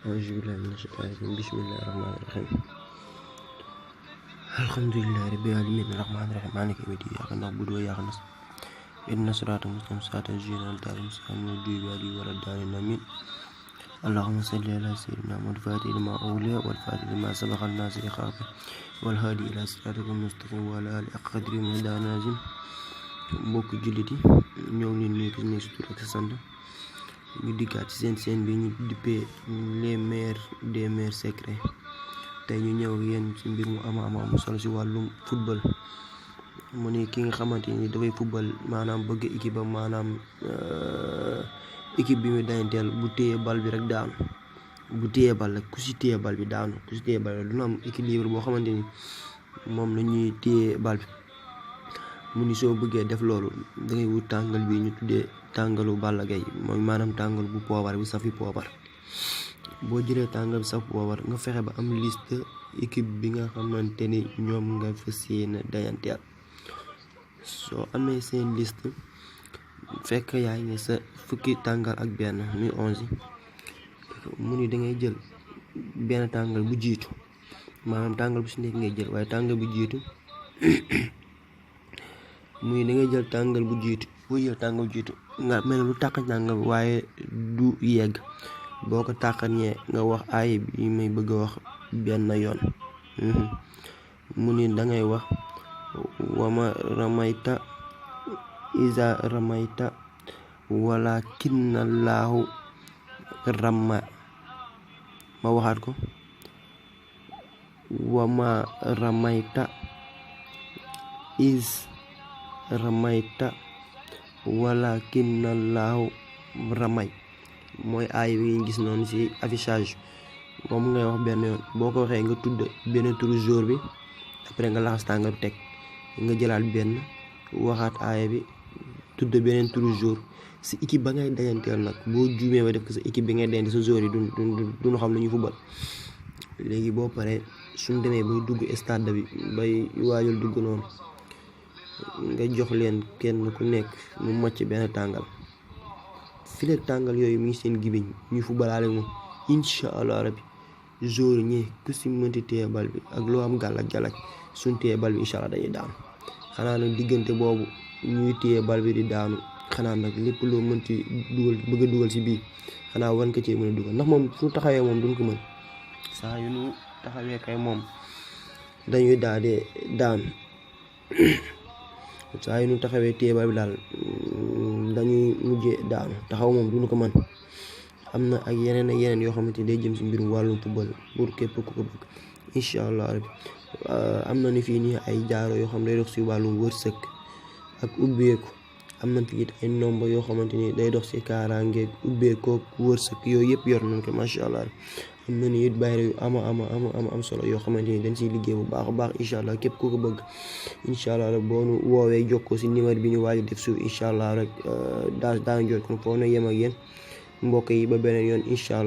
أعوذ بالله من الشيطان الرجيم بسم الله الرحمن الرحيم الحمد لله رب العالمين الرحمن الرحيم مالك يوم الدين إياك نعبد وإياك نستعين اهدنا الصراط المستقيم صراط الذين أنعمت عليهم غير المغضوب عليهم ولا الضالين آمين اللهم صل على سيدنا محمد الفاتح لما أغلق والفاتح لما سبق الناس إخافه والهادي إلى صراطك المستقيم وعلى آله حق قدره ومقداره العظيم mbokk jullit yi ñoo ngi leen nuyu ku nekk ci tur ak sa sant ñu dikkaat ci seen bi ñu dippee les meilleurs des meilleurs secrets tey ñu ñëw ak yéen ci mbir mu am solo ci wàllum football mu ne ki nga xamante ni dafay football maanaam bëgg équipe am maanaam équipe bi muy dayanteel bu téye bal bi rek daanu bu téye bal rek ku ci téye bal bi daanu ku ci téye bal bi duna am équilibre boo xamante ni moom la ñuy téye bal bi mu ni soo bëggee def loolu dangay wut tàngal bi ñu tuddee tàngalu Balla Gaye mooy maanaam tàngal bu poobar bu safi poobar boo jëlee tàngal bi saf poobar nga fexe ba am liste équipe bi nga xamante ni ñoom nga fas yéene dayanteel soo amee seen liste fekk yaa ngi sa fukki tàngal ak benn muy 11 mu ni dangay jël benn tàngal bu jiitu maanaam tàngal bu si nekk ngay jël waaye tàngal bu jiitu muy da ngay jël tàngal bu jiitu boo jël tàngal bu jiitu nga mel lu tàq tàngal waaye du yegg boo ko tàqañee nga wax aay bi may bëgg a wax benn yoon mu ni dangay wax wama ramayta iza ramayta walakinnallaahu ramma ma waxaat ko wama ramayta iz ramayta walakinnallaahu ramay mooy aay bi ñu gis noonu ci affichage moom ngay wax benn yoon boo ko waxee nga tudd benn turu jour bi après nga laxas tàngal teg nga jëlaat benn waxaat aay bi tudd beneen turu jour ci équipe ba ngay dayanteel nag boo juumee ba def ko sa équipe bi ngay dayante sa jour yi duñu xam lu ñuy football léegi boo paree suñ demee bay dugg stade bi bay waajal dugg noonu nga jox leen kenn ku nekk mu mocc benn tàngal fileeg tàngal yooyu mi ngi seen gibiñ ñu footballaale moom incha allah rabbi jour ñi ku si mënti téye bal bi ak loo am gàllaj suñ téye bal bi incha allah dañuy daanu xanaa nag diggante boobu ñuy téye bal bi di daanu xanaa nag lépp loo mënti dugal bëgg a dugal si bii xanaa wan ko ci mën a dugal ndax moom su taxawee moom duñ ko mën saa yu nu taxawee kay moom dañuy daal di daanu saa yu nu taxawee téye bal bi daal dañuy mujjee daanu taxaw moom duñu ko mën am na ak yeneen yoo xamante ni day jëm si mbirum wàllum football pour képp ku ko bëgg incha allah rabbi am na ni fii nii ay jaaro yoo xam day dox si wàllum wërsëg ak ubbeeku am nañ fi it ay nomba yoo xamante ni day dox si kaaraangeeg ubbeekoo wërsëg yooyu yëpp yor nañ ko macha allah am na ni it bayre yu am solo yoo xamante ni dañ siy liggéey bu baax a baax incha allah képp ku ko bëgg incha allah rek boo nu woowee jokkoo si numéro bi ñu waaj def suuf incha allah rek daana jot kon foofu na yem ak yéen mbokk yi ba beneen yoon incha allah